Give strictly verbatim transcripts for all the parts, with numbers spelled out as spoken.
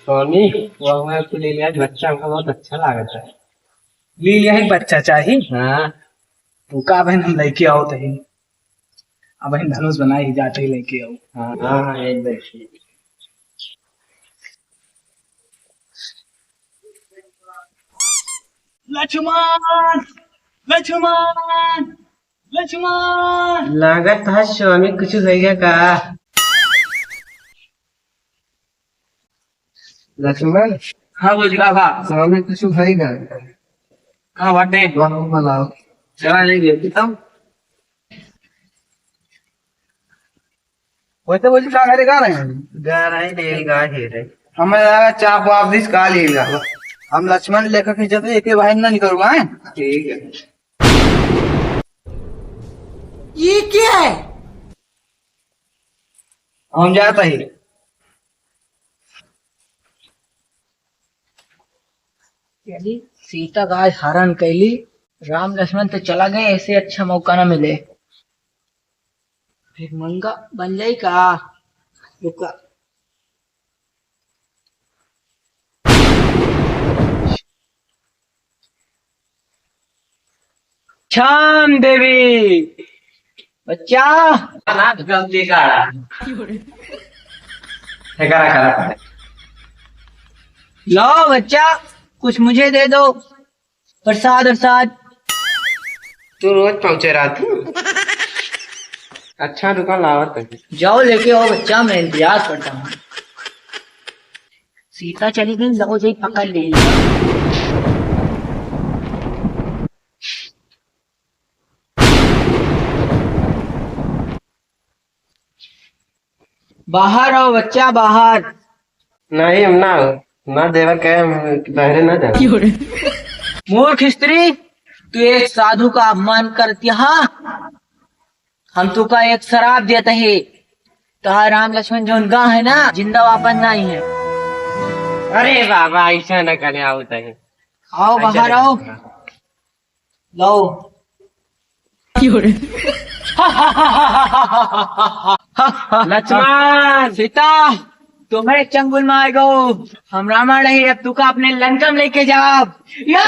स्वामी, वो हमारे को ले लिया, बच्चा हमका बहुत अच्छा लागत है। ले लिया एक बच्चा चाही? हाँ। तो का बहन हम लेके आओ तही। अब हम धनुष बनाए ही जाते ही लेके आओ। हाँ, हाँ, हाँ, एक बच्चा। लक्ष्मण, लक्ष्मण, लक्ष्मण। लागत है स्वामी कुछ होइगा का? लक्ष्मण। हाँ, बुझला बा। स्वामी कुछ होइगा? का बाटे? वाह, बुलाओ। चला जाइए, तब। वैसे बोली का घरे गा रहे हैं? गा रहे, ले गा ही रहे। हमें लगा चाप वाप दिस का ले गा। हम लक्ष्मण लेखा खींचते, एक बाहर ना निकलवा है। ठीक है। ये क्या है? हम जाता ही। चली, सीता का आज हरण कैली। राम लक्ष्मण तो चला गए, ऐसे अच्छा मौका ना मिले। फिर मंगा बन जाई का? रुका। छान देवी, बच्चा। गलती का। हे करा, करा, करा। लो बच्चा, कुछ मुझे दे दो। प्रसाद, प्रसाद। तू रोज पहुंचे रहती। अच्छा, रुका, लावत है। जाओ, लेके आओ बच्चा, मैं इंतजार करता हूँ। सीता चली गई, लो जाई पकड़ ले। बाहर आओ बच्चा, बाहर। नहीं, हम ना, ना देवा कहे, हम बहरे ना जाना। मूर्ख स्त्री, तू एक साधु का अपमान करती है। हम तुका एक श्राप देते हैं, तोहार राम लक्ष्मण जौन गा है ना, जिंदा वापस नहीं है। अरे बाबा, ऐसा न करे, आओ तही। आओ, बाहर आओ। लो। लक्ष्मण। सीता, तुम्हें चंगुल में आएगो। हम रावण नहीं, अब तुका अपने लंका में लेके जाब। या!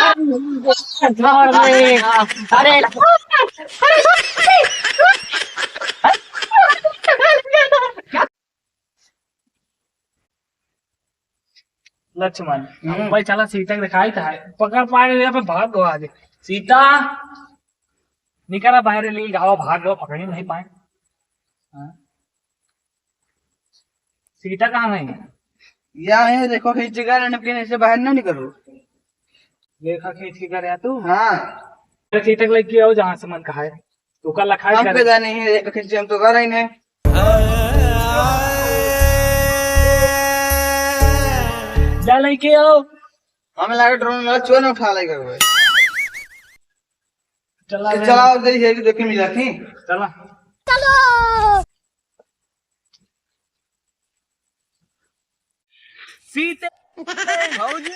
अरे, अरे, लक्ष्मण, हम्म। भाई चला सीता के दिखाई था, पकड़ पाए यहाँ पे भाग गो आगे। सीता, निकला बाहर, ले गावा, भाग गो, पकड़ी नहीं पाए। हाँ। सीता कहाँ गई? या है, देखो खींच के घर, लेकिन ऐसे बाहर ना निकलो। देखा खींच के घर या तू? हाँ। अरे सीता के लेके आओ जहाँ से मन कहा है। तू का लखाई हम करे। पैदा नहीं है, एक खींच हम तो घर ही नहीं। जा लेके आओ। हमें लगा ड्रोन वाला चोर उठा लेगा वो। चला ले। चला और दे, ये भी देख के मिला थी। चला। चलो। सीते, भौजी,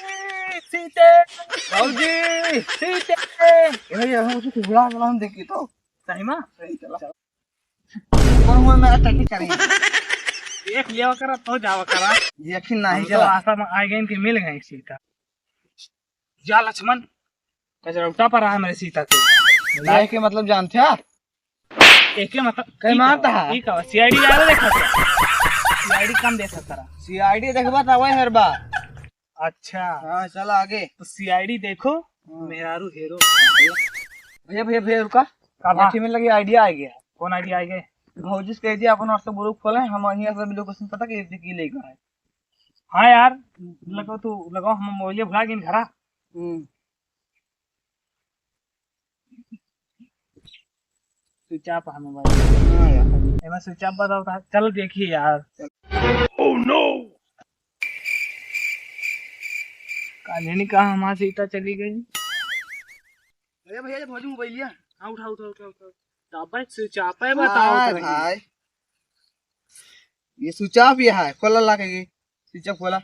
सीते, भौजी, सीते। ए भैया, हम कुछ बुला बुला हम देखी तो। सही मा? सही चला। कौन हुआ मेरा टट्टी करेंगे? एक लेवा करा तो जावा करा। यकीन नहीं हम तो चला। आशा में आ गए कि मिल गए सीता। जा लक्ष्मण, कजरौटा पर रहा मेरे सीता के। लाए के मतलब जानते हैं? एके मतलब कई ई मारता का, है? ई का, सीआईडी ज्यादा देखा था। सीआईडी कम देखा करा। सीआईडी देखबा त वही हर बार। अच्छा। हाँ, चला आगे। तो सीआईडी देखो, हाँ। मेहरारू हीरो। भैया, भैया, भैया, रुका। का बा? आँखी में लगी आइडिया आ गया। कौन आइडिया आ गया? भौजी से कह दिया अपन WhatsApp ग्रुप खोले, हम वहीं से लोकेशन पता कि, कि लेकर आए। हाँ यार, लगो तू, लगो हम मोबाइल भुला गए घरा। हम्म। स्विच ऑफ है मोबाइल। हाँ यार। एमे स्विच ऑफ बताओ था। चल देखिए यार। Oh no! कान्हनी कहाँ हमार सीता चली गई? अरे भैया, ये भौजी मोबाइल लिया। हाँ, उठा, उठा, उठा, उठा। तब स्विच ऑफ है, बताओ हाँ तो। भाई। ये स्विच ऑफ ही है, खोला ला के ये। स्विच ऑफ खोला।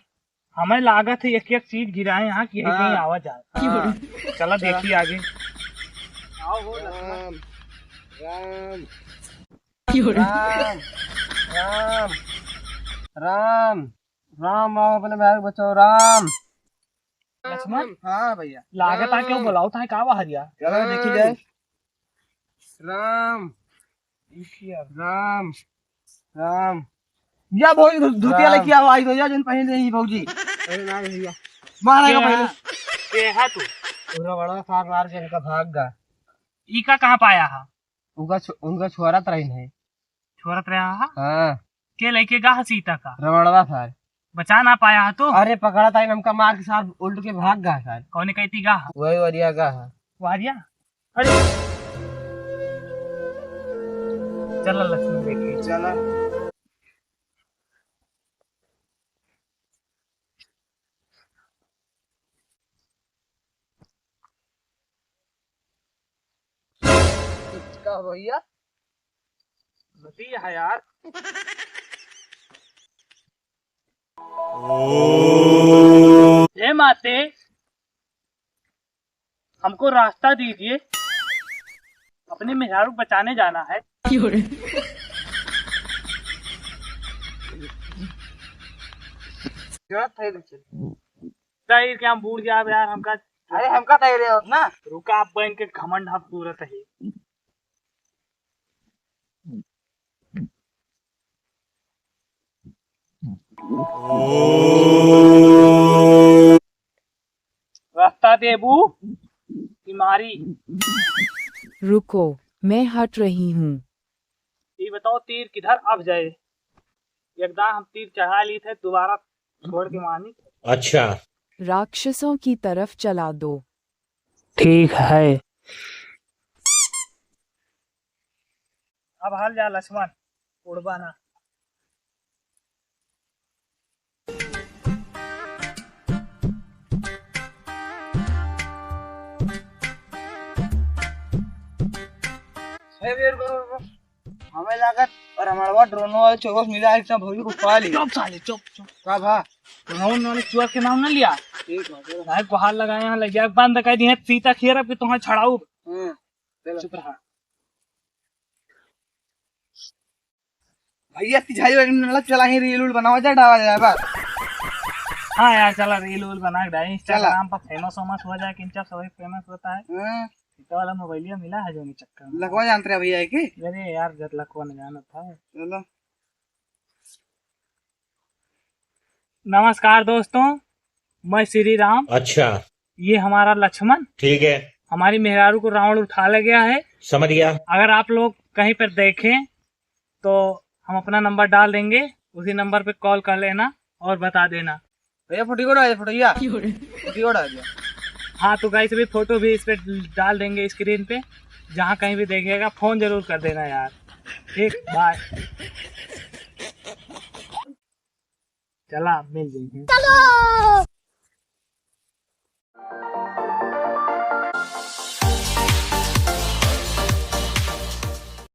हमें लागत है एक एक चीज गिराए यहाँ की हाँ। कहीं आवाज आए। हाँ। चला चला। देखी आगे। आओ हो लक्ष्मण। राम, राम, राम, राम, राम। राम, राम, अपने भाई को बचाओ, राम। लक्ष्मण? हाँ भैया। लागत है क्यों बुलाओ था, का बहरिया? चलो देखी जाए। राम। राम। राम। या भौजी धो-, धोतिया राम। लेके आओ, आई तो या जन पहन रही भौजी। अरे ना भैया। मारा के का है? पहले। के है तू? पूरा बड़ा सार मार के इनका भाग गा। ई का कहाँ पाया है? उनका छु-, उनका छुआरत रही नहीं। छुआरत रहा है? हाँ। के लेके गा है सीता का? रमणवा सार। बचा ना पाया है तो? अरे पकड़ा था, हमका मार के सार उल्ट के भाग गा सार। कौन कहती गा है? वही वरिया गा है। वारिया? अरे। चला लक्ष्मण देखी। चला। का भैया? नदी है यार। हे माते, हमको रास्ता दीजिए, अपने मेहरारू बचाने जाना है। क्यों रे? तैर के हम बूड़ जाब यार, हमका अरे हमका तैरे हो ना। रुका, आप बहन के घमंड हम सूरत है। रास्ता देबू कि मारी? रुको, मैं हट रही हूँ। ये बताओ तीर किधर अब जाए? एक दान हम तीर चढ़ा ली थे, दोबारा छोड़ के मानी। अच्छा। राक्षसों की तरफ चला दो। ठीक है। अब हाल जा लक्ष्मण, उड़बा ना। हे वीर गुरु, हमें लागत और हमारा ड्रोन वाले चौबस मिला है, सब भौजी को पा लिया। चुप साले, चुप, चुप। का भा? ड्रोन वाले चुआ के नाम ना लिया। ठीक है, चलो। भाई गुहार लगाए यहाँ ले जाए, बंद कर दी है, सीता खेर अब कि तुम्हें छड़ाऊ। हाँ, चलो। चुप रहा। भैया, की झाड़ी वाड़ी में चला ही रील उल बनावा जाए, डाला जाए बस। हाँ यार, चला रील उल बना के डाली, चला। Instagram पर famous वेमस हो जाए, किंचा सभी famous होता है। हाँ। इतना वाला मोबाइलिया मिला है जो नहीं चक्कर में। लगवा जानते रहे भैया है कि? अरे यार, जब लगवा न जाना था। चलो। नमस्कार दोस्तों, मैं श्री राम। अच्छा। ये हमारा लक्ष्मण। ठीक है। हमारी मेहरारू को रावण उठा ले गया है। समझ गया। अगर आप लोग कहीं पर देखें तो हम अपना नंबर डाल देंगे, उसी नंबर पे कॉल कर लेना और बता देना। भैया, फोटो को डाल, फोटो या। क्यों रे? फोटो को डाल दिया। हाँ, तो गाइस, अभी फोटो भी इस पे डाल देंगे स्क्रीन पे, जहाँ कहीं भी देखिएगा फोन जरूर कर देना यार। ठीक, बाय। चला, मिल जाएंगे। चलो।